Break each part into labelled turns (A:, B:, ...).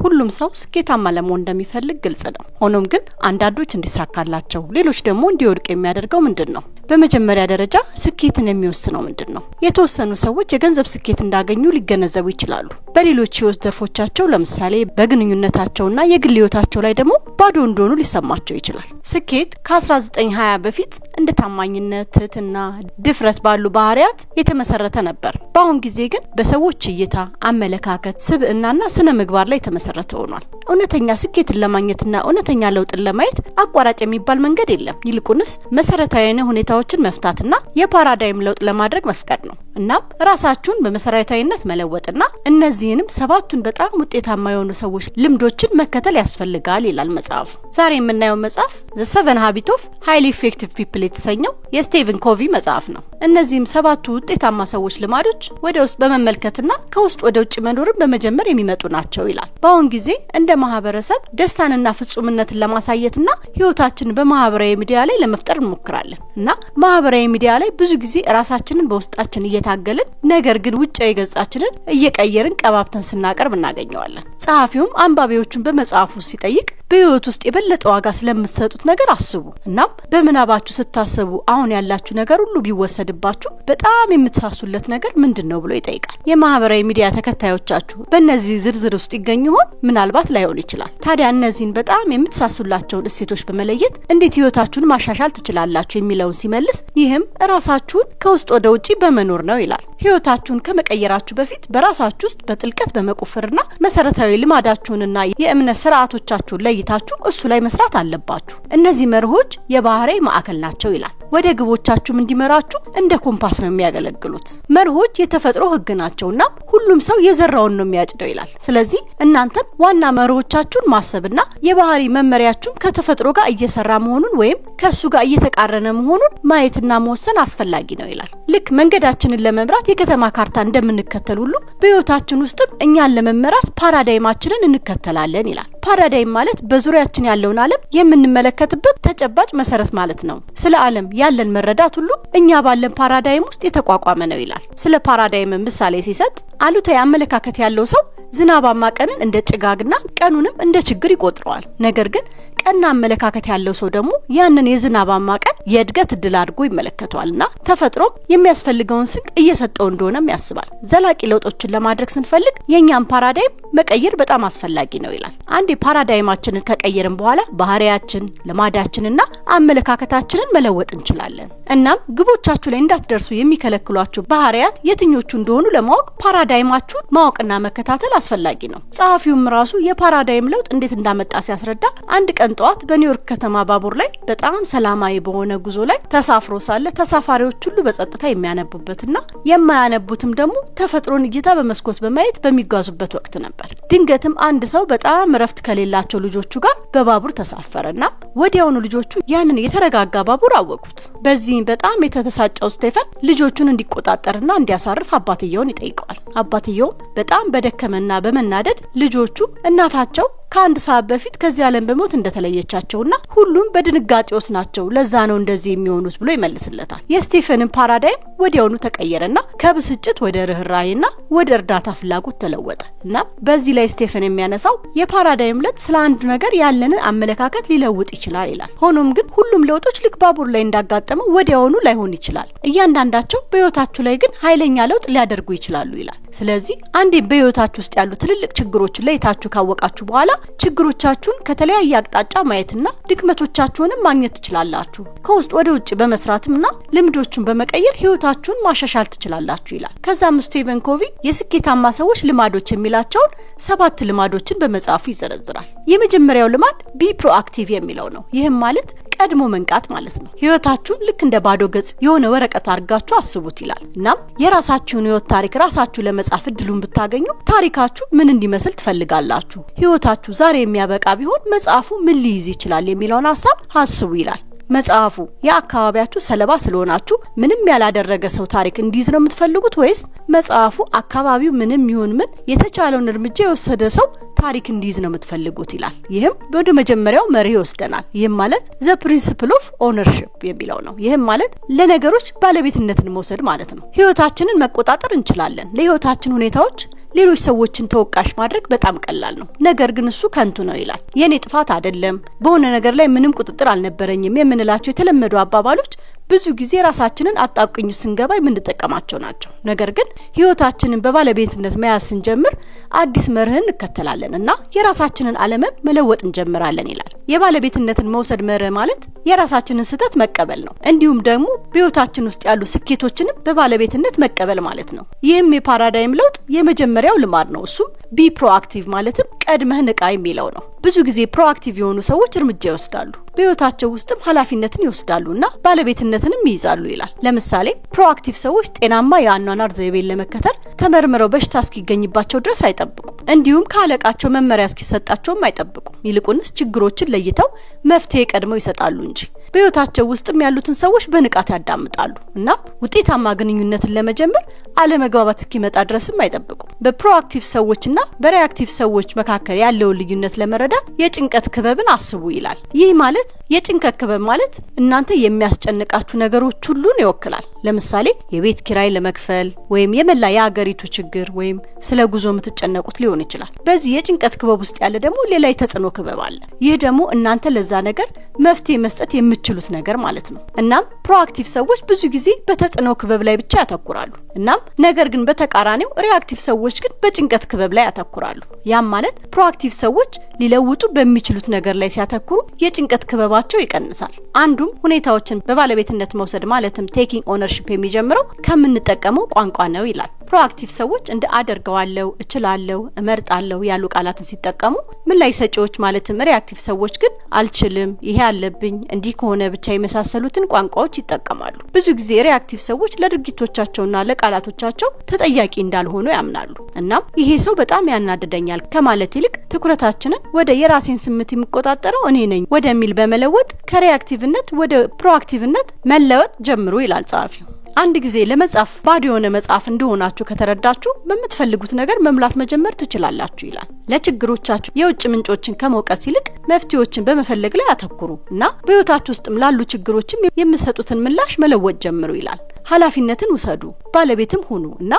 A: ሁሉም ሰው ስኬታማ ለመሆን እንደሚፈልግ ግልጽ ነው። ሆኖም ግን አንዳንዶች እንዲሳካላቸው፣ ሌሎች ደግሞ እንዲወድቅ የሚያደርገው ምንድን ነው? በመጀመሪያ ደረጃ ስኬትን የሚወስነው ምንድን ነው? የተወሰኑ ሰዎች የገንዘብ ስኬት እንዳገኙ ሊገነዘቡ ይችላሉ። በሌሎች ህይወት ዘርፎቻቸው ለምሳሌ በግንኙነታቸውና የግል ህይወታቸው ላይ ደግሞ ባዶ እንደሆኑ ሊሰማቸው ይችላል። ስኬት ከ1920 በፊት እንደ ታማኝነት፣ ትህትና፣ ድፍረት ባሉ ባህሪያት የተመሰረተ ነበር። በአሁን ጊዜ ግን በሰዎች እይታ፣ አመለካከት፣ ስብዕናና ስነ ምግባር ላይ የተመሰረተ ሆኗል። እውነተኛ ስኬትን ለማግኘትና እውነተኛ ለውጥን ለማየት አቋራጭ የሚባል መንገድ የለም። ይልቁንስ መሰረታዊ ሁኔታዎችን መፍታትና የ paradigm ለውጥ ለማድረግ መፍቀድ ነው። እናም ራሳችሁን በመሰረታዊነት መለወጥና እነዚህንም ሰባቱን በጣም ውጤታማ የሆኑ ሰዎች ልምዶችን መከተል ያስፈልጋል ይላል መጽሐፉ። ዛሬ የምናየው መጽሐፍ The Seven Habit of Highly Effective People የተሰኘው የስቴቨን ኮቪ መጽሐፍ ነው። እነዚህም ሰባቱ ውጤታማ ሰዎች ልማዶች ወደ ውስጥ በመመልከትና ከውስጥ ወደ ውጭ መኖርን በመጀመር የሚመጡ ናቸው ይላል። በአሁን ጊዜ እንደ ማህበረሰብ ደስታንና ፍጹምነትን ለማሳየትና ህይወታችንን በማህበራዊ ሚዲያ ላይ ለመፍጠር እንሞክራለን እና ማህበራዊ ሚዲያ ላይ ብዙ ጊዜ ራሳችንን በውስጣችን እየታገልን ነገር ግን ውጫዊ ገጻችንን እየቀየርን ቀባብተን ስናቀርብ እናገኘዋለን። ጸሐፊውም አንባቢዎቹን በመጽሐፉ ሲጠይቅ በህይወት ውስጥ የበለጠ ዋጋ ስለምትሰጡት ነገር አስቡ። እናም በምናባችሁ ስታስቡ አሁን ያላችሁ ነገር ሁሉ ቢወሰድባችሁ በጣም የምትሳሱለት ነገር ምንድን ነው ብሎ ይጠይቃል። የማህበራዊ ሚዲያ ተከታዮቻችሁ በእነዚህ ዝርዝር ውስጥ ይገኙ ይሆን? ምናልባት ላይሆን ይችላል። ታዲያ እነዚህን በጣም የምትሳሱላቸውን እሴቶች በመለየት እንዴት ህይወታችሁን ማሻሻል ትችላላችሁ የሚለውን ሲመልስ ይህም ራሳችሁን ከውስጥ ወደ ውጪ በመኖር ነው ይላል። ህይወታችሁን ከመቀየራችሁ በፊት በራሳችሁ ውስጥ በጥልቀት በመቆፈርና መሰረታዊ ልማዳችሁንና የእምነት ስርዓቶቻችሁን ለይታችሁ እሱ ላይ መስራት አለባችሁ። እነዚህ መርሆች የባህሪ ማዕከል ናቸው ይላል። ወደ ግቦቻችሁም እንዲመራችሁ እንደ ኮምፓስ ነው የሚያገለግሉት። መርሆች የተፈጥሮ ህግ ናቸውና ሁሉም ሰው የዘራውን ነው የሚያጭደው ይላል። ስለዚህ እናንተም ዋና መርሆቻችሁን ማሰብና የባህሪ መመሪያችሁን ከተፈጥሮ ጋር እየሰራ መሆኑን ወይም ከእሱ ጋር እየተቃረነ መሆኑን ማየትና መወሰን አስፈላጊ ነው ይላል። ልክ መንገዳችንን ለመምራት የከተማ ካርታ እንደምንከተል ሁሉ በህይወታችን ውስጥም እኛን ለመመራት paradigm ኣችንን እንከተላለን ይላል። Paradigm ማለት በዙሪያችን ያለውን ዓለም የምንመለከትበት ተጨባጭ መሰረት ማለት ነው። ስለ ዓለም ያለን መረዳት ሁሉ እኛ ባለን paradigm ውስጥ የተቋቋመ ነው ይላል። ስለ paradigm ምሳሌ ሲሰጥ አሉታዊ አመለካከት ያለው ሰው ዝናባማ ቀንን እንደ ጭጋግና ቀኑንም እንደ ችግር ይቆጥረዋል። ነገር ግን ቀና አመለካከት ያለው ሰው ደግሞ ያንን የዝናባማ ቀን የእድገት እድል አድርጎ ይመለከተዋልና ተፈጥሮም የሚያስፈልገውን ስንቅ እየሰጠው እንደሆነም ያስባል። ዘላቂ ለውጦችን ለማድረግ ስንፈልግ የእኛን paradigm መቀየር በጣም አስፈላጊ ነው ይላል። አንዴ paradigm ኣችንን ከቀየርን በኋላ ባህሪያችን፣ ልማዳችንና አመለካከታችንን መለወጥ እንችላለን። እናም ግቦቻችሁ ላይ እንዳትደርሱ የሚከለክሏችሁ ባህሪያት የትኞቹ እንደሆኑ ለማወቅ paradigm ኣችሁን ማወቅና መከታተል አስፈላጊ ነው። ጸሐፊውም ራሱ የ paradigm ለውጥ እንዴት እንዳመጣ ሲያስረዳ አንድ ቀን ጠዋት በኒውዮርክ ከተማ ባቡር ላይ በጣም ሰላማዊ በሆነ ጉዞ ላይ ተሳፍሮ ሳለ ተሳፋሪዎች ሁሉ በጸጥታ የሚያነቡበትና የማያነቡትም ደግሞ ተፈጥሮን እይታ በመስኮት በማየት በሚጓዙበት ወቅት ነበር። ድንገትም አንድ ሰው በጣም እረፍት ከሌላቸው ልጆቹ ጋር በባቡር ተሳፈረና ወዲያውኑ ልጆቹ ያንን የተረጋጋ ባቡር አወኩት። በዚህም በጣም የተበሳጨው ስቴፈን ልጆቹን እንዲቆጣጠርና እንዲያሳርፍ አባትየውን ይጠይቀዋል። አባትየውም በጣም በደከመና በመናደድ ልጆቹ እናታቸው ከአንድ ሰዓት በፊት ከዚህ ዓለም በሞት እንደተለየቻቸውና ሁሉም በድንጋጤ ውስጥ ናቸው፣ ለዛ ነው እንደዚህ የሚሆኑት ብሎ ይመልስለታል። የስቴፈንን paradigm ወዲያውኑ ተቀየረና ከብስጭት ወደ ርኅራሄና ወደ እርዳታ ፍላጎት ተለወጠ። እና በዚህ ላይ ስቴፈን የሚያነሳው የ paradigm ለውጥ ስለ አንድ ነገር ያለንን አመለካከት ሊለውጥ ይችላል ይላል። ሆኖም ግን ሁሉም ለውጦች ልክ ባቡር ላይ እንዳጋጠመው ወዲያውኑ ላይሆን ይችላል። እያንዳንዳቸው በህይወታችሁ ላይ ግን ኃይለኛ ለውጥ ሊያደርጉ ይችላሉ ይላል። ስለዚህ አንዴ በህይወታችሁ ውስጥ ያሉ ትልልቅ ችግሮችን ለይታችሁ ካወቃችሁ በኋላ ችግሮቻችሁን ከተለያየ አቅጣጫ ማየትና ድክመቶቻችሁንም ማግኘት ትችላላችሁ። ከውስጥ ወደ ውጭ በመስራትምና ልምዶቹን በመቀየር ህይወታችሁን ማሻሻል ትችላላችሁ ይላል። ከዛም ስቴቨን ኮቪ የስኬታማ ሰዎች ልማዶች የሚላቸውን ሰባት ልማዶችን በመጽሐፉ ይዘረዝራል። የመጀመሪያው ልማድ be proactive የሚለው ነው። ይህም ማለት ቀድሞ መንቃት ማለት ነው። ህይወታችሁን ልክ እንደ ባዶ ገጽ የሆነ ወረቀት አድርጋችሁ አስቡት ይላል። እናም የራሳችሁን ህይወት ታሪክ ራሳችሁ ለመጻፍ እድሉን ብታገኙ ታሪካችሁ ምን እንዲመስል ትፈልጋላችሁ? ህይወታችሁ ዛሬ የሚያበቃ ቢሆን መጽሐፉ ምን ሊይዝ ይችላል የሚለውን ሀሳብ አስቡ ይላል። መጽሐፉ የአካባቢያችሁ ሰለባ ስለሆናችሁ ምንም ያላደረገ ሰው ታሪክ እንዲይዝ ነው የምትፈልጉት ወይስ መጽሐፉ አካባቢው ምንም ይሁን ምን የተቻለውን እርምጃ የወሰደ ሰው ታሪክ እንዲይዝ ነው የምትፈልጉት ይላል። ይህም ወደ መጀመሪያው መርህ ይወስደናል። ይህም ማለት the principle of ownership የሚለው ነው። ይህም ማለት ለነገሮች ባለቤትነትን መውሰድ ማለት ነው። ህይወታችንን መቆጣጠር እንችላለን። ለህይወታችን ሁኔታዎች ሌሎች ሰዎችን ተወቃሽ ማድረግ በጣም ቀላል ነው፣ ነገር ግን እሱ ከንቱ ነው ይላል። የኔ ጥፋት አይደለም፣ በሆነ ነገር ላይ ምንም ቁጥጥር አልነበረኝም የምንላቸው የተለመዱ አባባሎች ብዙ ጊዜ ራሳችንን አጣብቂኝ ስንገባ የምንጠቀማቸው ናቸው። ነገር ግን ህይወታችንን በባለቤትነት መያዝ ስንጀምር አዲስ መርህን እንከተላለን እና የራሳችንን ዓለምን መለወጥ እንጀምራለን ይላል። የባለቤትነትን መውሰድ መርህ ማለት የራሳችንን ስህተት መቀበል ነው። እንዲሁም ደግሞ በህይወታችን ውስጥ ያሉ ስኬቶችንም በባለቤትነት መቀበል ማለት ነው። ይህም የ paradigm ለውጥ የመጀመሪያው ልማድ ነው። እሱም be proactive ማለትም ቀድመህ ንቃ የሚለው ነው። ብዙ ጊዜ proactive የሆኑ ሰዎች እርምጃ ይወስዳሉ፣ በህይወታቸው ውስጥም ኃላፊነትን ይወስዳሉ እና ባለቤትነትንም ይይዛሉ ይላል። ለምሳሌ proactive ሰዎች ጤናማ የአኗኗር ዘይቤን ለመከተል ተመርምረው በሽታ እስኪገኝባቸው ድረስ አይጠብቁም። እንዲሁም ከአለቃቸው መመሪያ እስኪሰጣቸውም አይጠብቁም። ይልቁንስ ችግሮችን ለይተው መፍትሄ ቀድመው ይሰጣሉ እንጂ። በህይወታቸው ውስጥም ያሉትን ሰዎች በንቃት ያዳምጣሉ እና ውጤታማ ግንኙነትን ለመጀመር አለመግባባት እስኪመጣ ድረስም አይጠብቁም። በ proactive ሰዎችና በ reactive ሰዎች መካከል ያለውን ልዩነት ለመረዳት የጭንቀት ክበብን አስቡ ይላል። ይህ ማለት የጭንቀት ክበብ ማለት እናንተ የሚያስጨንቃችሁ ነገሮች ሁሉን ይወክላል። ለምሳሌ የቤት ኪራይ ለመክፈል ወይም የመላ የሀገሪቱ ችግር ወይም ስለ ጉዞ የምትጨነቁት ሊሆን ይችላል። በዚህ የጭንቀት ክበብ ውስጥ ያለ ደግሞ ሌላ የተጽዕኖ ክበብ አለ። ይህ ደግሞ እናንተ ለዛ ነገር መፍትሄ መስጠት የምትችሉት ነገር ማለት ነው። እናም proactive ሰዎች ብዙ ጊዜ በተጽዕኖ ክበብ ላይ ብቻ ያተኩራሉ። እናም ነገር ግን በተቃራኒው reactive ሰዎች ግን በጭንቀት ክበብ ላይ ያተኩራሉ። ያም ማለት proactive ሰዎች ሊለውጡ በሚችሉት ነገር ላይ ሲያተኩሩ የጭንቀት ክበባቸው ይቀንሳል። አንዱም ሁኔታዎችን በባለቤትነት መውሰድ ማለትም taking ownership የሚጀምረው ከምንጠቀመው ቋንቋ ነው ይላል። Proactive ሰዎች እንደ አደርገዋለሁ፣ እችላለሁ፣ እመርጣለሁ ያሉ ቃላትን ሲጠቀሙ፣ ምላሽ ሰጪዎች ማለትም reactive ሰዎች ግን አልችልም፣ ይሄ አለብኝ፣ እንዲህ ከሆነ ብቻ የመሳሰሉትን ቋንቋዎች ይጠቀማሉ። ብዙ ጊዜ reactive ሰዎች ለድርጊቶቻቸውና ለቃላቶቻቸው ተጠያቂ እንዳልሆኑ ያምናሉ። እናም ይሄ ሰው በጣም ያናድደኛል ከማለት ይልቅ ትኩረታችንን ወደ የራሴን ስሜት የምቆጣጠረው እኔ ነኝ ወደሚል በመለወጥ ከ reactive ነት ወደ proactive ነት መለወጥ ጀምሩ ይላል ጸሐፊው። አንድ ጊዜ ለመጻፍ ባዶ የሆነ መጽሐፍ እንደሆናችሁ ከተረዳችሁ በምትፈልጉት ነገር መሙላት መጀመር ትችላላችሁ ይላል። ለችግሮቻችሁ የውጭ ምንጮችን ከመውቀስ ይልቅ መፍትሄዎችን በመፈለግ ላይ አተኩሩ እና በሕይወታችሁ ውስጥም ላሉ ችግሮችም የምትሰጡትን ምላሽ መለወጥ ጀምሩ ይላል። ኃላፊነትን ውሰዱ፣ ባለቤትም ሁኑ እና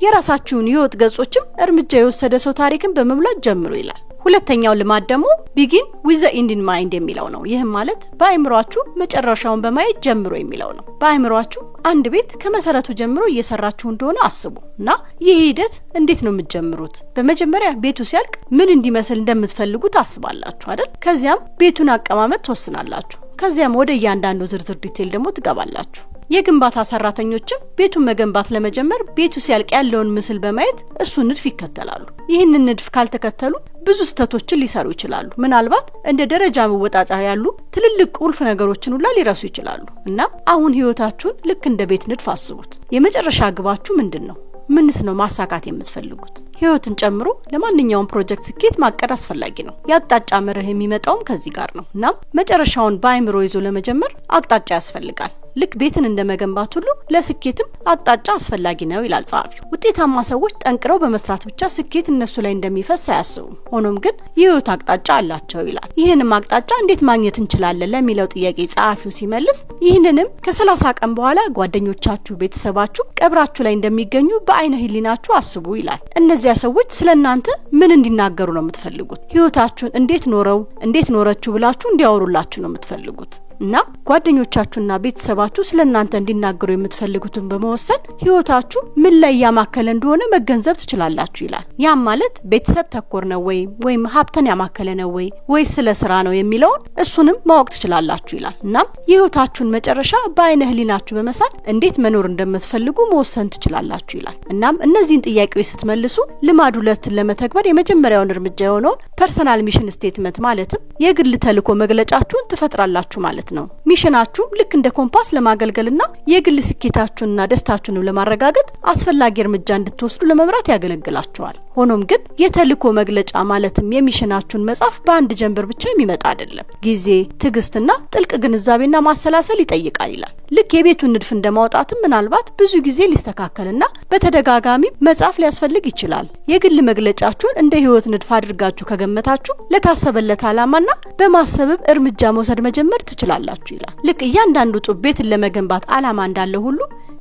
A: የራሳችሁን የህይወት ገጾችም እርምጃ የወሰደ ሰው ታሪክን በመሙላት ጀምሩ ይላል። ሁለተኛው ልማድ ደግሞ begin with the end in mind የሚለው ነው። ይህም ማለት በአእምሯችሁ መጨረሻውን በማየት ጀምሩ የሚለው ነው። በአእምሯችሁ አንድ ቤት ከመሰረቱ ጀምሮ እየሰራችሁ እንደሆነ አስቡ እና ይህ ሂደት እንዴት ነው የምትጀምሩት? በመጀመሪያ ቤቱ ሲያልቅ ምን እንዲመስል እንደምትፈልጉ ታስባላችሁ አይደል? ከዚያም ቤቱን አቀማመጥ ትወስናላችሁ። ከዚያም ወደ እያንዳንዱ ዝርዝር detail ደግሞ ትገባላችሁ። የግንባታ ሰራተኞችም ቤቱን መገንባት ለመጀመር ቤቱ ሲያልቅ ያለውን ምስል በማየት እሱ ንድፍ ይከተላሉ። ይህንን ንድፍ ካልተከተሉ ብዙ ስህተቶችን ሊሰሩ ይችላሉ። ምናልባት እንደ ደረጃ መወጣጫ ያሉ ትልልቅ ቁልፍ ነገሮችን ሁላ ሊረሱ ይችላሉ። እናም አሁን ህይወታችሁን ልክ እንደ ቤት ንድፍ አስቡት። የመጨረሻ ግባችሁ ምንድን ነው? ምንስ ነው ማሳካት የምትፈልጉት? ህይወትን ጨምሮ ለማንኛውም ፕሮጀክት ስኬት ማቀድ አስፈላጊ ነው። የአቅጣጫ መርህ የሚመጣውም ከዚህ ጋር ነው። እናም መጨረሻውን በአእምሮ ይዞ ለመጀመር አቅጣጫ ያስፈልጋል። ልክ ቤትን እንደ መገንባት ሁሉ ለስኬትም አቅጣጫ አስፈላጊ ነው ይላል ጸሐፊው። ውጤታማ ሰዎች ጠንክረው በመስራት ብቻ ስኬት እነሱ ላይ እንደሚፈስ አያስቡም። ሆኖም ግን የህይወት አቅጣጫ አላቸው ይላል። ይህንንም አቅጣጫ እንዴት ማግኘት እንችላለን ለሚለው ጥያቄ ጸሐፊው ሲመልስ ይህንንም ከ30 ቀን በኋላ ጓደኞቻችሁ፣ ቤተሰባችሁ ቀብራችሁ ላይ እንደሚገኙ በአይነ ህሊናችሁ አስቡ ይላል። እነዚያ ሰዎች ስለ እናንተ ምን እንዲናገሩ ነው የምትፈልጉት? ህይወታችሁን እንዴት ኖረው እንዴት ኖረችሁ ብላችሁ እንዲያወሩላችሁ ነው የምትፈልጉት? እና ጓደኞቻችሁና ቤተሰባችሁ ስለ እናንተ እንዲናገሩ የምትፈልጉትን በመወሰን ህይወታችሁ ምን ላይ ያማከለ እንደሆነ መገንዘብ ትችላላችሁ ይላል። ያም ማለት ቤተሰብ ተኮር ነው ወይ ወይም ሀብትን ያማከለ ነው ወይ ወይስ ስለ ስራ ነው የሚለውን እሱንም ማወቅ ትችላላችሁ ይላል። እናም የህይወታችሁን መጨረሻ በአይነ ህሊናችሁ በመሳል እንዴት መኖር እንደምትፈልጉ መወሰን ትችላላችሁ ይላል። እናም እነዚህን ጥያቄዎች ስትመልሱ ልማድ ሁለትን ለመተግበር የመጀመሪያውን እርምጃ የሆነውን personal mission statement ማለትም የግል ተልዕኮ መግለጫችሁን ትፈጥራላችሁ ማለት ነው። Mission ኣችሁም ልክ እንደ ኮምፓስ ለማገልገልና የግል ስኬታችሁንና ደስታችሁንም ለማረጋገጥ አስፈላጊ እርምጃ እንድትወስዱ ለመምራት ያገለግላችኋል። ሆኖም ግን የተልዕኮ መግለጫ ማለትም የ mission ኣችሁን መጻፍ በአንድ ጀንበር ብቻ የሚመጣ አይደለም። ጊዜ፣ ትዕግስትና ጥልቅ ግንዛቤና ማሰላሰል ይጠይቃል ይላል። ልክ የቤቱን ንድፍ እንደማውጣትም ምናልባት ብዙ ጊዜ ሊስተካከልና በተደጋጋሚ መጻፍ ሊያስፈልግ ይችላል። የግል መግለጫችሁን እንደ ህይወት ንድፍ አድርጋችሁ ከገመታችሁ ለታሰበለት ዓላማና በማሰብም እርምጃ መውሰድ መጀመር ትችላላችሁ ይላል። ልክ እያንዳንዱ ጡብ ቤትን ለመገንባት ዓላማ እንዳለ ሁሉ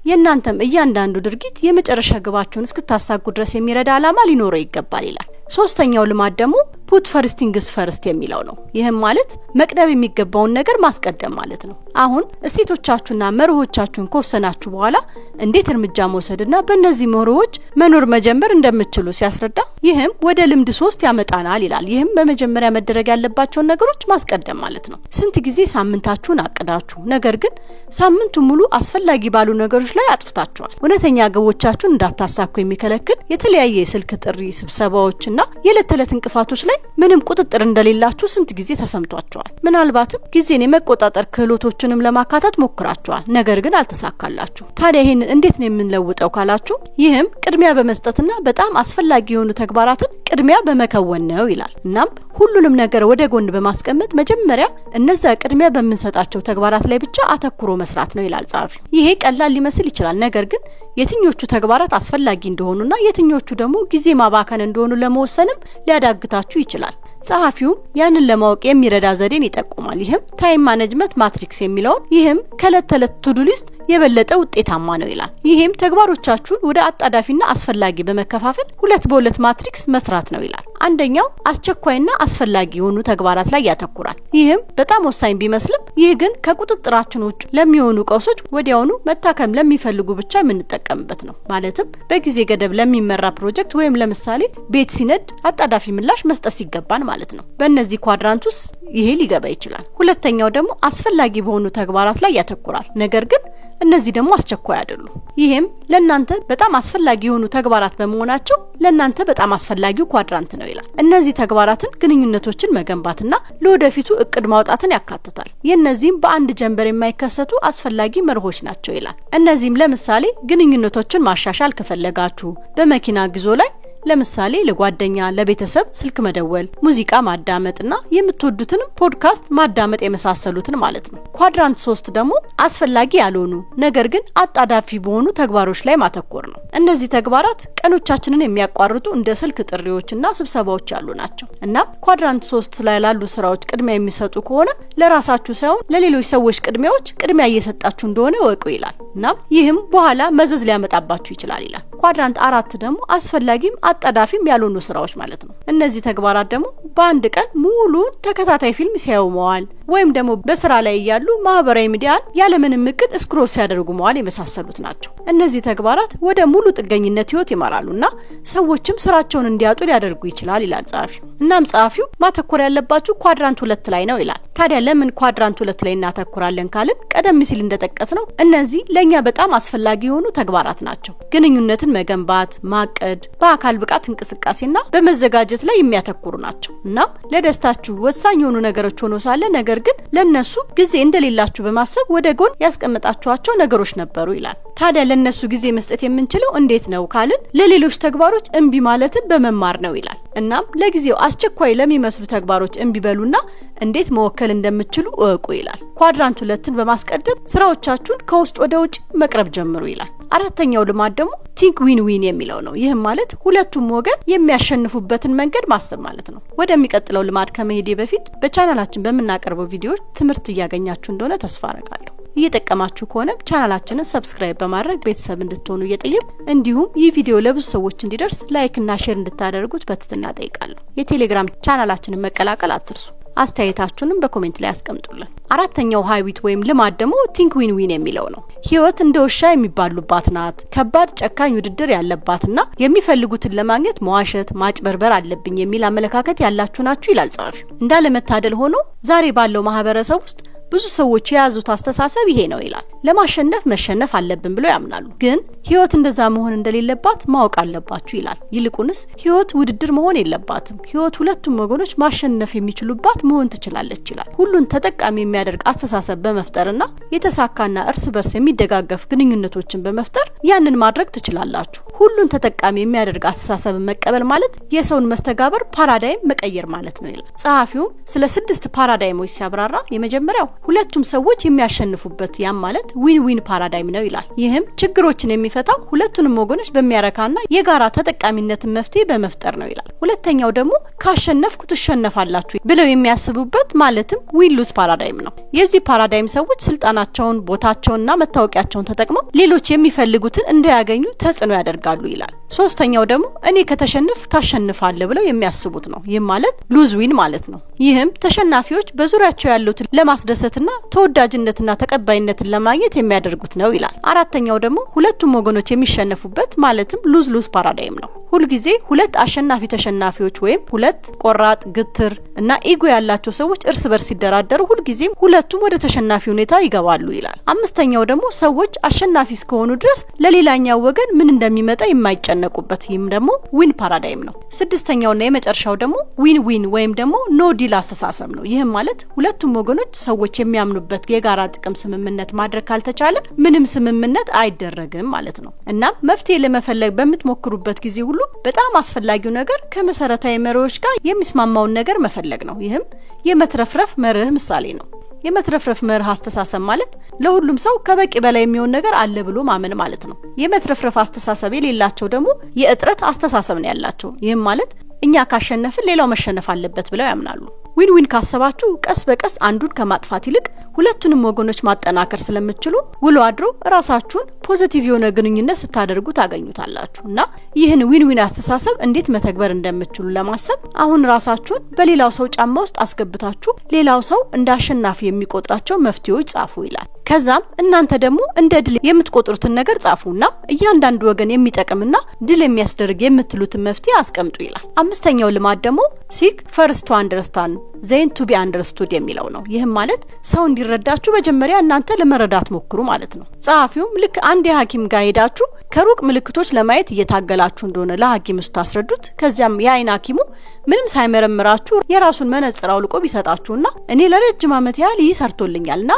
A: የእናንተም እያንዳንዱ ድርጊት የመጨረሻ ግባችሁን እስክታሳኩ ድረስ የሚረዳ ዓላማ ሊኖረው ይገባል ይላል። ሶስተኛው ልማድ ደግሞ put first things first የሚለው ነው። ይህም ማለት መቅደም የሚገባውን ነገር ማስቀደም ማለት ነው። አሁን እሴቶቻችሁና መርሆቻችሁን ከወሰናችሁ በኋላ እንዴት እርምጃ መውሰድና በእነዚህ መርሆች መኖር መጀመር እንደምትችሉ ሲያስረዳ ይህም ወደ ልምድ 3 ያመጣናል ይላል። ይህም በመጀመሪያ መደረግ ያለባቸውን ነገሮች ማስቀደም ማለት ነው። ስንት ጊዜ ሳምንታችሁን አቅዳችሁ ነገር ግን ሳምንቱ ሙሉ አስፈላጊ ባሉ ነገሮች ላይ አጥፍታችኋል። እውነተኛ ግቦቻችሁን እንዳታሳኩ የሚከለክል የተለያየ የስልክ ጥሪ፣ ስብሰባዎችና የዕለት ተዕለት እንቅፋቶች ላይ ምንም ቁጥጥር እንደሌላችሁ ስንት ጊዜ ተሰምቷችኋል። ምናልባትም ጊዜን የመቆጣጠር ክህሎቶችንም ለማካተት ሞክራችኋል፣ ነገር ግን አልተሳካላችሁ። ታዲያ ይህንን እንዴት ነው የምንለውጠው ካላችሁ ይህም ቅድሚያ በመስጠትና በጣም አስፈላጊ የሆኑ ተግባራትን ቅድሚያ በመከወን ነው ይላል። እናም ሁሉንም ነገር ወደ ጎን በማስቀመጥ መጀመሪያ እነዛ ቅድሚያ በምንሰጣቸው ተግባራት ላይ ብቻ አተኩሮ መስራት ነው ይላል ጸሐፊው። ይሄ ቀላል ሊመስል ይችላል፣ ነገር ግን የትኞቹ ተግባራት አስፈላጊ እንደሆኑና የትኞቹ ደግሞ ጊዜ ማባከን እንደሆኑ ለመወሰንም ሊያዳግታችሁ ይችላል። ጸሐፊውም ያንን ለማወቅ የሚረዳ ዘዴን ይጠቁማል። ይህም time management matrix የሚለውን፣ ይህም ከዕለት ተዕለት to-do list የበለጠ ውጤታማ ነው ይላል። ይህም ተግባሮቻችሁን ወደ አጣዳፊና አስፈላጊ በመከፋፈል 2 በ2 matrix መስራት ነው ይላል። አንደኛው አስቸኳይና አስፈላጊ የሆኑ ተግባራት ላይ ያተኩራል። ይህም በጣም ወሳኝ ቢመስልም ይህ ግን ከቁጥጥራችን ውጭ ለሚሆኑ ቀውሶች ወዲያውኑ መታከም ለሚፈልጉ ብቻ የምንጠቀምበት ነው። ማለትም በጊዜ ገደብ ለሚመራ ፕሮጀክት ወይም ለምሳሌ ቤት ሲነድ አጣዳፊ ምላሽ መስጠት ሲገባን ማለት ነው። በእነዚህ quadrant ውስጥ ይሄ ሊገባ ይችላል። ሁለተኛው ደግሞ አስፈላጊ በሆኑ ተግባራት ላይ ያተኩራል። ነገር ግን እነዚህ ደግሞ አስቸኳይ አይደሉም። ይሄም ለእናንተ በጣም አስፈላጊ የሆኑ ተግባራት በመሆናቸው ለእናንተ በጣም አስፈላጊው quadrant ነው ይላል። እነዚህ ተግባራትን ግንኙነቶችን መገንባትና ለወደፊቱ እቅድ ማውጣትን ያካትታል። የእነዚህም በአንድ ጀንበር የማይከሰቱ አስፈላጊ መርሆች ናቸው ይላል። እነዚህም ለምሳሌ ግንኙነቶችን ማሻሻል ከፈለጋችሁ በመኪና ጉዞ ላይ ለምሳሌ ለጓደኛ፣ ለቤተሰብ ስልክ መደወል፣ ሙዚቃ ማዳመጥና የምትወዱትንም ፖድካስት ማዳመጥ የመሳሰሉትን ማለት ነው። quadrant 3 ደግሞ አስፈላጊ ያልሆኑ ነገር ግን አጣዳፊ በሆኑ ተግባሮች ላይ ማተኮር ነው። እነዚህ ተግባራት ቀኖቻችንን የሚያቋርጡ እንደ ስልክ ጥሪዎችና ስብሰባዎች ያሉ ናቸው። እና quadrant 3 ላይ ላሉ ስራዎች ቅድሚያ የሚሰጡ ከሆነ ለራሳችሁ ሳይሆን ለሌሎች ሰዎች ቅድሚያዎች ቅድሚያ እየሰጣችሁ እንደሆነ እወቁ ይላል። እናም ይህም በኋላ መዘዝ ሊያመጣባችሁ ይችላል ይላል። quadrant 4 ደግሞ አስፈላጊም አጣዳፊም ያልሆኑ ስራዎች ማለት ነው። እነዚህ ተግባራት ደግሞ በአንድ ቀን ሙሉን ተከታታይ ፊልም ሲያዩ መዋል ወይም ደግሞ በስራ ላይ እያሉ ማህበራዊ ሚዲያን ያለምንም እቅድ scroll ሲያደርጉ መዋል የመሳሰሉት ናቸው። እነዚህ ተግባራት ወደ ሙሉ ጥገኝነት ህይወት ይመራሉና ሰዎችም ስራቸውን እንዲያጡ ሊያደርጉ ይችላል ይላል ጸሐፊው። እናም ጸሐፊው ማተኮር ያለባችሁ quadrant 2 ላይ ነው ይላል። ታዲያ ለምን quadrant 2 ላይ እናተኩራለን ካልን ቀደም ሲል እንደጠቀስነው እነዚህ ለኛ በጣም አስፈላጊ የሆኑ ተግባራት ናቸው። ግንኙነትን መገንባት፣ ማቀድ፣ በአካል ብቃት እንቅስቃሴና በመዘጋጀት ላይ የሚያተኩሩ ናቸው። እናም ለደስታችሁ ወሳኝ የሆኑ ነገሮች ሆኖ ሳለ ነገር ግን ለነሱ ጊዜ እንደሌላችሁ በማሰብ ወደ ጎን ያስቀመጣችኋቸው ነገሮች ነበሩ ይላል። ታዲያ ለነሱ ጊዜ መስጠት የምንችለው እንዴት ነው ካልን ለሌሎች ተግባሮች እምቢ ማለትን በመማር ነው ይላል። እናም ለጊዜው አስቸኳይ ለሚመስሉ ተግባሮች እምቢ በሉና እንዴት መወከል እንደምትችሉ እወቁ ይላል። quadrant 2ን በማስቀደም ስራዎቻችሁን ከውስጥ ወደ ውጭ መቅረብ ጀምሩ ይላል። አራተኛው ልማድ ደግሞ think win win የሚለው ነው። ይህም ማለት ሁለቱም ወገን የሚያሸንፉበትን መንገድ ማሰብ ማለት ነው። ወደሚቀጥለው ልማድ ከመሄዴ በፊት በቻናላችን በምናቀርበው ቪዲዮዎች ትምህርት እያገኛችሁ እንደሆነ ተስፋ አደርጋለሁ። እየጠቀማችሁ ከሆነ ቻናላችንን subscribe በማድረግ ቤተሰብ እንድትሆኑ እየጠየቅኩ እንዲሁም ይህ ቪዲዮ ለብዙ ሰዎች እንዲደርስ like እና share እንድታደርጉት በትህትና እጠይቃለሁ። የቴሌግራም ቻናላችንን መቀላቀል አትርሱ። አስተያየታችሁንም በ comment ላይ አስቀምጡልን። አራተኛው habit ወይም ልማድ ደግሞ think win win የሚለው ነው። ህይወት እንደ ውሻ የሚባሉባት ናት። ከባድ ጨካኝ ውድድር ያለባትና የሚፈልጉትን ለማግኘት መዋሸት፣ ማጭበርበር አለብኝ የሚል አመለካከት ያላችሁ ናችሁ ይላል ጸሐፊው። እንዳለመታደል ሆኖ ዛሬ ባለው ማህበረሰብ ውስጥ ብዙ ሰዎች የያዙት አስተሳሰብ ይሄ ነው ይላል። ለማሸነፍ መሸነፍ አለብን ብለው ያምናሉ። ግን ህይወት እንደዛ መሆን እንደሌለባት ማወቅ አለባችሁ ይላል። ይልቁንስ ህይወት ውድድር መሆን የለባትም። ህይወት ሁለቱም ወገኖች ማሸነፍ የሚችሉባት መሆን ትችላለች ይላል። ሁሉን ተጠቃሚ የሚያደርግ አስተሳሰብ በመፍጠርና የተሳካና እርስ በርስ የሚደጋገፍ ግንኙነቶችን በመፍጠር ያንን ማድረግ ትችላላችሁ። ሁሉን ተጠቃሚ የሚያደርግ አስተሳሰብን መቀበል ማለት የሰውን መስተጋብር paradigm መቀየር ማለት ነው ይላል። ጸሐፊውም ስለ 6 paradigm ኦች ሲያብራራ የመጀመሪያው ሁለቱም ሰዎች የሚያሸንፉበት፣ ያም ማለት win win paradigm ነው ይላል። ይህም ችግሮችን የሚፈታው ሁለቱንም ወገኖች በሚያረካና የጋራ ተጠቃሚነትን መፍትሄ በመፍጠር ነው ይላል። ሁለተኛው ደግሞ ካሸነፍኩ ትሸነፋላችሁ ብለው የሚያስቡበት፣ ማለትም win lose paradigm ነው። የዚህ paradigm ሰዎች ስልጣናቸውን፣ ቦታቸውንና መታወቂያቸውን ተጠቅመው ሌሎች የሚፈልጉትን እንዳያገኙ ተጽዕኖ ያደርጋሉ ይላል። ሶስተኛው ደግሞ እኔ ከተሸነፍኩ ታሸንፋለህ ብለው የሚያስቡት ነው። ይህም ማለት lose win ማለት ነው። ይህም ተሸናፊዎች በዙሪያቸው ያሉትን ለማስደሰትና ተወዳጅነትና ተቀባይነትን ለማግኘት የሚያደርጉት ነው ይላል። አራተኛው ደግሞ ሁለቱም ወገኖች የሚሸነፉበት፣ ማለትም lose lose paradigm ነው። ሁልጊዜ ሁለት አሸናፊ ተሸናፊዎች ወይም ሁለት ቆራጥ፣ ግትር እና ego ያላቸው ሰዎች እርስ በርስ ሲደራደሩ ሁልጊዜም ሁለቱም ወደ ተሸናፊ ሁኔታ ይገባሉ ይላል። አምስተኛው ደግሞ ሰዎች አሸናፊ እስከሆኑ ድረስ ለሌላኛው ወገን ምን እንደሚመጣ የማይጨነቁበት፣ ይህም ደግሞ win paradigm ነው። ስድስተኛውና የመጨረሻው ደግሞ win win ወይም ደግሞ no deal አስተሳሰብ ነው። ይህም ማለት ሁለቱም ወገኖች ሰዎች የሚያምኑበት የጋራ ጥቅም ስምምነት ማድረግ ካልተቻለ ምንም ስምምነት አይደረግም ማለት ነው። እናም መፍትሄ ለመፈለግ በምትሞክሩበት ጊዜ ሁሉ በጣም አስፈላጊው ነገር ከመሰረታዊ መርሆች ጋር የሚስማማውን ነገር መፈለግ ነው። ይህም የመትረፍረፍ መርህ ምሳሌ ነው። የመትረፍረፍ መርህ አስተሳሰብ ማለት ለሁሉም ሰው ከበቂ በላይ የሚሆን ነገር አለ ብሎ ማመን ማለት ነው። የመትረፍረፍ አስተሳሰብ የሌላቸው ደግሞ የእጥረት አስተሳሰብ ነው ያላቸው። ይህም ማለት እኛ ካሸነፍን ሌላው መሸነፍ አለበት ብለው ያምናሉ። Win win ካሰባችሁ ቀስ በቀስ አንዱን ከማጥፋት ይልቅ ሁለቱንም ወገኖች ማጠናከር ስለምትችሉ ውሎ አድሮ ራሳችሁን positive የሆነ ግንኙነት ስታደርጉ ታገኙታላችሁ። እና ይህን win win አስተሳሰብ እንዴት መተግበር እንደምትችሉ ለማሰብ አሁን ራሳችሁን በሌላው ሰው ጫማ ውስጥ አስገብታችሁ ሌላው ሰው እንደ አሸናፊ የሚቆጥራቸው መፍትሄዎች ጻፉ ይላል። ከዛም እናንተ ደግሞ እንደ ድል የምትቆጥሩትን ነገር ጻፉና እያንዳንዱ ወገን የሚጠቅምና ድል የሚያስደርግ የምትሉትን መፍትሄ አስቀምጡ ይላል። አምስተኛው ልማድ ደግሞ seek first to understand, then to be understood የሚለው ነው። ይህም ማለት ሰው እንዲረዳችሁ መጀመሪያ እናንተ ለመረዳት ሞክሩ ማለት ነው። ጸሐፊውም ልክ አንድ የሐኪም ጋር ሄዳችሁ ከሩቅ ምልክቶች ለማየት እየታገላችሁ እንደሆነ ለሐኪሙ ስታስረዱት፣ ከዚያም የአይን ሐኪሙ ምንም ሳይመረምራችሁ የራሱን መነጽር አውልቆ ቢሰጣችሁና እኔ ለረጅም ዓመት ያህል ይህ ሰርቶልኛልና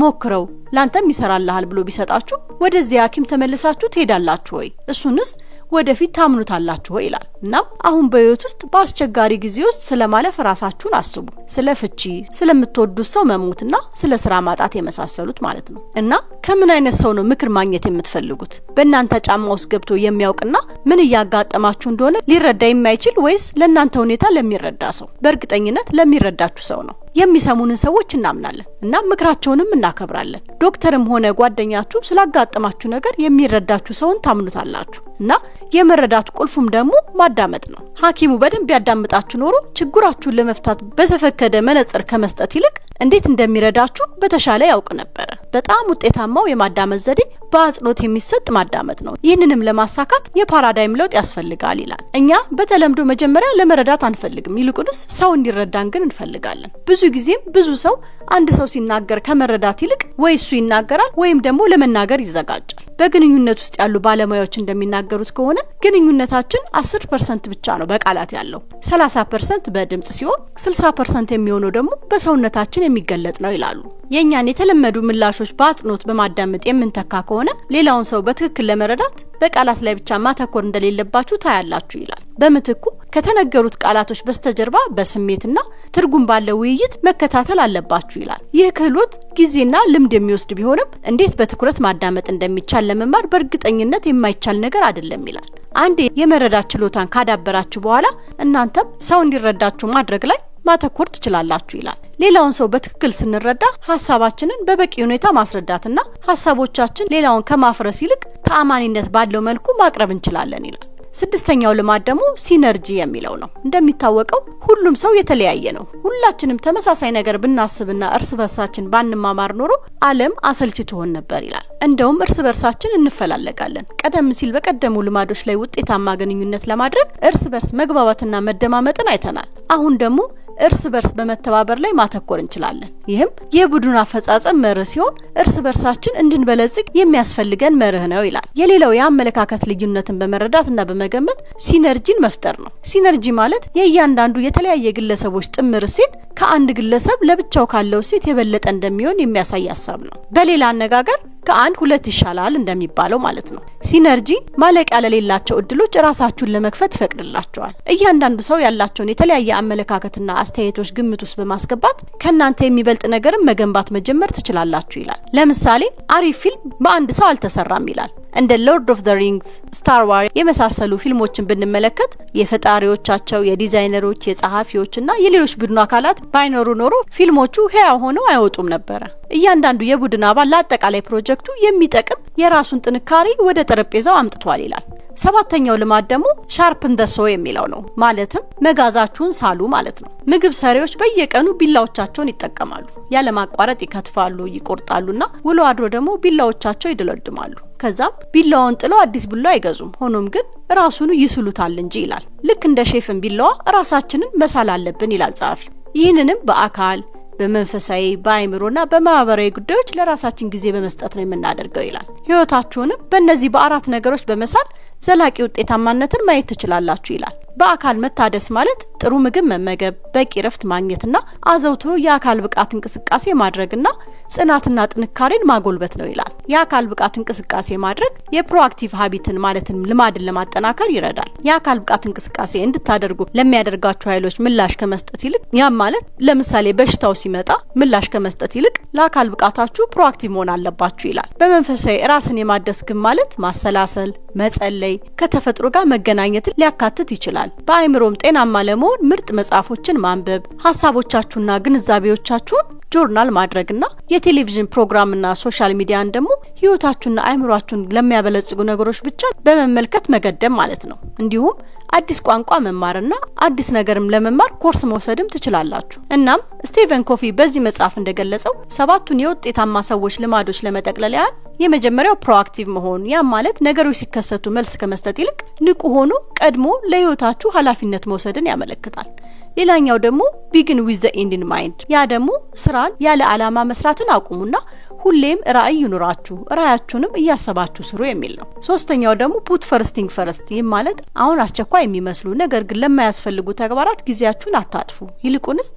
A: ሞክረው፣ ላንተም ይሰራልሃል ብሎ ቢሰጣችሁ ወደዚያ ሐኪም ተመልሳችሁ ትሄዳላችሁ ወይ? እሱንስ ወደፊት ታምኑታላችሁ ወይ? ይላል። እናም አሁን በህይወት ውስጥ በአስቸጋሪ ጊዜ ውስጥ ስለማለፍ ራሳችሁን አስቡ። ስለ ፍቺ፣ ስለምትወዱት ሰው መሞትና ስለ ስራ ማጣት የመሳሰሉት ማለት ነው። እና ከምን አይነት ሰው ነው ምክር ማግኘት የምትፈልጉት? በእናንተ ጫማ ውስጥ ገብቶ የሚያውቅና ምን እያጋጠማችሁ እንደሆነ ሊረዳ የማይችል ወይስ ለእናንተ ሁኔታ ለሚረዳ ሰው? በእርግጠኝነት ለሚረዳችሁ ሰው ነው። የሚሰሙንን ሰዎች እናምናለን እና ምክራቸውንም እናከብራለን። ዶክተርም ሆነ ጓደኛችሁ ስላጋጠማችሁ ነገር የሚረዳችሁ ሰውን ታምኑታላችሁ። እና የመረዳት ቁልፉም ደግሞ ማዳመጥ ነው። ሐኪሙ በደንብ ቢያዳምጣችሁ ኖሮ ችግራችሁን ለመፍታት በዘፈቀደ መነጽር ከመስጠት ይልቅ እንዴት እንደሚረዳችሁ በተሻለ ያውቅ ነበረ። በጣም ውጤታማው የማዳመጥ ዘዴ በአጽንኦት የሚሰጥ ማዳመጥ ነው። ይህንንም ለማሳካት የ paradigm ለውጥ ያስፈልጋል ይላል። እኛ በተለምዶ መጀመሪያ ለመረዳት አንፈልግም፣ ይልቁንስ ሰው እንዲረዳን ግን እንፈልጋለን። ብዙ ጊዜም ብዙ ሰው አንድ ሰው ሲናገር ከመረዳት ይልቅ ወይ እሱ ይናገራል ወይም ደግሞ ለመናገር ይዘጋጃል። በግንኙነት ውስጥ ያሉ ባለሙያዎች እንደሚናገሩት ከሆነ ግንኙነታችን 10% ብቻ ነው በቃላት ያለው፣ 30% በድምጽ ሲሆን 60% የሚሆነው ደግሞ በሰውነታችን የሚገለጽ ነው ይላሉ። የእኛን የተለመዱ ምላሾች በአጽንኦት በማዳመጥ የምንተካ ከሆነ ሌላውን ሰው በትክክል ለመረዳት በቃላት ላይ ብቻ ማተኮር እንደሌለባችሁ ታያላችሁ ይላል። በምትኩ ከተነገሩት ቃላቶች በስተጀርባ በስሜትና ትርጉም ባለው ውይይት መከታተል አለባችሁ ይላል። ይህ ክህሎት ጊዜና ልምድ የሚወስድ ቢሆንም እንዴት በትኩረት ማዳመጥ እንደሚቻል ለመማር በእርግጠኝነት የማይቻል ነገር አይደለም ይላል። አንዴ የመረዳት ችሎታን ካዳበራችሁ በኋላ እናንተም ሰው እንዲረዳችሁ ማድረግ ላይ ማተኮር ትችላላችሁ ይላል። ሌላውን ሰው በትክክል ስንረዳ ሀሳባችንን በበቂ ሁኔታ ማስረዳትና ሀሳቦቻችን ሌላውን ከማፍረስ ይልቅ ተአማኒነት ባለው መልኩ ማቅረብ እንችላለን ይላል። ስድስተኛው ልማድ ደግሞ synergy የሚለው ነው። እንደሚታወቀው ሁሉም ሰው የተለያየ ነው። ሁላችንም ተመሳሳይ ነገር ብናስብና እርስ በርሳችን ባንማማር ኖሮ ዓለም አሰልቺ ትሆን ነበር ይላል። እንደውም እርስ በርሳችን እንፈላለጋለን። ቀደም ሲል በቀደሙ ልማዶች ላይ ውጤታማ ግንኙነት ለማድረግ እርስ በርስ መግባባትና መደማመጥን አይተናል። አሁን ደግሞ እርስ በርስ በመተባበር ላይ ማተኮር እንችላለን። ይህም የቡድን አፈጻጸም መርህ ሲሆን እርስ በርሳችን እንድንበለጽግ የሚያስፈልገን መርህ ነው ይላል። የሌላው የአመለካከት ልዩነትን በመረዳትና በመገመት synergy ን መፍጠር ነው። Synergy ማለት የእያንዳንዱ የተለያየ ግለሰቦች ጥምር እሴት ከአንድ ግለሰብ ለብቻው ካለው እሴት የበለጠ እንደሚሆን የሚያሳይ ሀሳብ ነው። በሌላ አነጋገር ከአንድ ሁለት ይሻላል እንደሚባለው ማለት ነው። Synergy ማለቂያ ለሌላቸው እድሎች ራሳችሁን ለመክፈት ይፈቅድላችኋል። እያንዳንዱ ሰው ያላቸውን የተለያየ አመለካከትና አስተያየቶች ግምት ውስጥ በማስገባት ከእናንተ የሚበልጥ ነገርን መገንባት መጀመር ትችላላችሁ ይላል። ለምሳሌ አሪፍ ፊልም በአንድ ሰው አልተሰራም ይላል። እንደ Lord of the Rings፣ Star War የመሳሰሉ ፊልሞችን ብንመለከት የፈጣሪዎቻቸው፣ የዲዛይነሮች፣ የጸሐፊዎችና የሌሎች ቡድን አካላት ባይኖሩ ኖሮ ፊልሞቹ ህያው ሆነው አይወጡም ነበረ። እያንዳንዱ የቡድን አባል ለአጠቃላይ ፕሮጀክቱ የሚጠቅም የራሱን ጥንካሬ ወደ ጠረጴዛው አምጥቷል ይላል። ሰባተኛው ልማድ ደግሞ sharpen the saw የሚለው ነው። ማለትም መጋዛችሁን ሳሉ ማለት ነው። ምግብ ሰሪዎች በየቀኑ ቢላዎቻቸውን ይጠቀማሉ። ያለማቋረጥ ይከትፋሉ፣ ይቆርጣሉና ውሎ አድሮ ደግሞ ቢላዎቻቸው ይደለድማሉ። ከዛም ቢላዋውን ጥለው አዲስ ቢላ አይገዙም። ሆኖም ግን ራሱኑ ይስሉታል እንጂ ይላል። ልክ እንደ ሼፍን ቢላዋ ራሳችንን መሳል አለብን ይላል ጸሐፊው። ይህንንም በአካል፣ በመንፈሳዊ፣ በአእምሮና በማህበራዊ ጉዳዮች ለራሳችን ጊዜ በመስጠት ነው የምናደርገው ይላል። ህይወታችሁንም በእነዚህ በአራት ነገሮች በመሳል ዘላቂ ውጤታማነትን ማየት ትችላላችሁ ይላል። በአካል መታደስ ማለት ጥሩ ምግብ መመገብ፣ በቂ ረፍት ማግኘትና አዘውትሮ የአካል ብቃት እንቅስቃሴ ማድረግና ጽናትና ጥንካሬን ማጎልበት ነው ይላል። የአካል ብቃት እንቅስቃሴ ማድረግ የ proactive habit ን ማለትም ልማድን ለማጠናከር ይረዳል። የአካል ብቃት እንቅስቃሴ እንድታደርጉ ለሚያደርጋችሁ ኃይሎች ምላሽ ከመስጠት ይልቅ፣ ያም ማለት ለምሳሌ በሽታው ሲመጣ ምላሽ ከመስጠት ይልቅ፣ ለአካል ብቃታችሁ proactive መሆን አለባችሁ ይላል። በመንፈሳዊ ራስን የማደስ ግን ማለት ማሰላሰል፣ መጸለይ፣ ከተፈጥሮ ጋር መገናኘትን ሊያካትት ይችላል። በአእምሮም ጤናማ ለመሆን ምርጥ መጽሐፎችን ማንበብ፣ ሀሳቦቻችሁና ግንዛቤዎቻችሁን ጆርናል ማድረግና የቴሌቪዥን ፕሮግራምና social media ን ደግሞ ህይወታችሁና አእምሯችሁን ለሚያበለጽጉ ነገሮች ብቻ በመመልከት መገደብ ማለት ነው። እንዲሁም አዲስ ቋንቋ መማርና አዲስ ነገርም ለመማር ኮርስ መውሰድም ትችላላችሁ። እናም ስቲቨን ኮፊ በዚህ መጽሐፍ እንደገለጸው ሰባቱን የውጤታማ ሰዎች ልማዶች ለመጠቅለል ያህል የመጀመሪያው proactive መሆን፣ ያም ማለት ነገሮች ሲከሰቱ መልስ ከመስጠት ይልቅ ንቁ ሆኖ ቀድሞ ለህይወታችሁ ኃላፊነት መውሰድን ያመለክታል። ሌላኛው ደግሞ begin with the end in mind፣ ያ ደግሞ ስራን ያለ ዓላማ መስራትን አቁሙና ሁሌም ራዕይ ይኑራችሁ፣ ራዕያችሁንም እያሰባችሁ ስሩ የሚል ነው። ሶስተኛው ደግሞ put first thing first፣ ይህም ማለት አሁን አስቸኳይ የሚመስሉ ነገር ግን ለማያስፈልጉ ተግባራት ጊዜያችሁን አታጥፉ፣ ይልቁንስ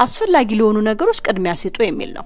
A: አስፈላጊ ለሆኑ ነገሮች ቅድሚያ ስጡ የሚል ነው።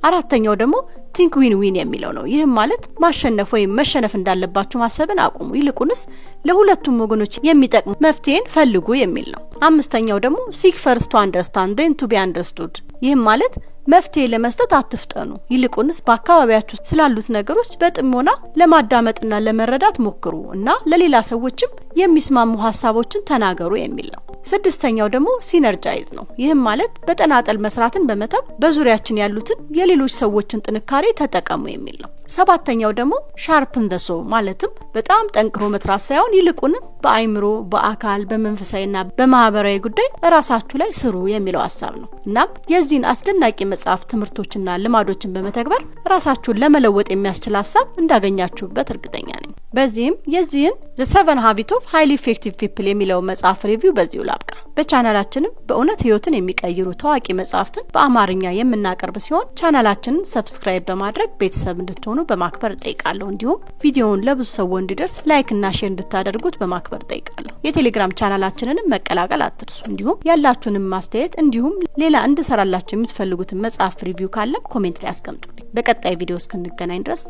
A: አራተኛው ደግሞ think win win የሚለው ነው። ይህም ማለት ማሸነፍ ወይም መሸነፍ እንዳለባችሁ ማሰብን አቁሙ፣ ይልቁንስ ለሁለቱም ወገኖች የሚጠቅሙ መፍትሄን ፈልጉ የሚል ነው። አምስተኛው ደግሞ seek first to understand, then to be understood። ይህም ማለት መፍትሄ ለመስጠት አትፍጠኑ፣ ይልቁንስ በአካባቢያችሁ ስላሉት ነገሮች በጥሞና ለማዳመጥና ለመረዳት ሞክሩ እና ለሌላ ሰዎችም የሚስማሙ ሀሳቦችን ተናገሩ የሚል ነው። ስድስተኛው ደግሞ synergize ነው። ይህም ማለት በተናጠል መስራትን በመተው በዙሪያችን ያሉትን የሌሎች ሰዎችን ጥንካሬ ተጠቀሙ የሚል ነው። ሰባተኛው ደግሞ sharpen the saw፣ ማለትም በጣም ጠንክሮ መስራት ሳይሆን ይልቁንም በአይምሮ፣ በአካል፣ በመንፈሳዊና በማህበራዊ ጉዳይ እራሳችሁ ላይ ስሩ የሚለው ሀሳብ ነው። እናም የዚህን አስደናቂ መጽሐፍ ትምህርቶችና ልማዶችን በመተግበር ራሳችሁን ለመለወጥ የሚያስችል ሀሳብ እንዳገኛችሁበት እርግጠኛ ነኝ። በዚህም የዚህን The Seven Habit of Highly Effective People የሚለውን መጽሐፍ review በዚሁ ላብቃ። በቻናላችንም በእውነት ህይወትን የሚቀይሩ ታዋቂ መጽሐፍትን በአማርኛ የምናቀርብ ሲሆን ቻናላችንን subscribe በማድረግ ቤተሰብ እንድትሆኑ በማክበር እጠይቃለሁ። እንዲሁም ቪዲዮውን ለብዙ ሰው እንዲደርስ like እና share እንድታደርጉት በማክበር እጠይቃለሁ። የቴሌግራም ቻናላችንንም መቀላቀል አትርሱ። እንዲሁም ያላችሁንም አስተያየት እንዲሁም ሌላ እንድሰራላችሁ የምትፈልጉትን መጽሐፍ review ካለም comment ላይ አስቀምጡልኝ። በቀጣይ ቪዲዮ እስክንገናኝ ድረስ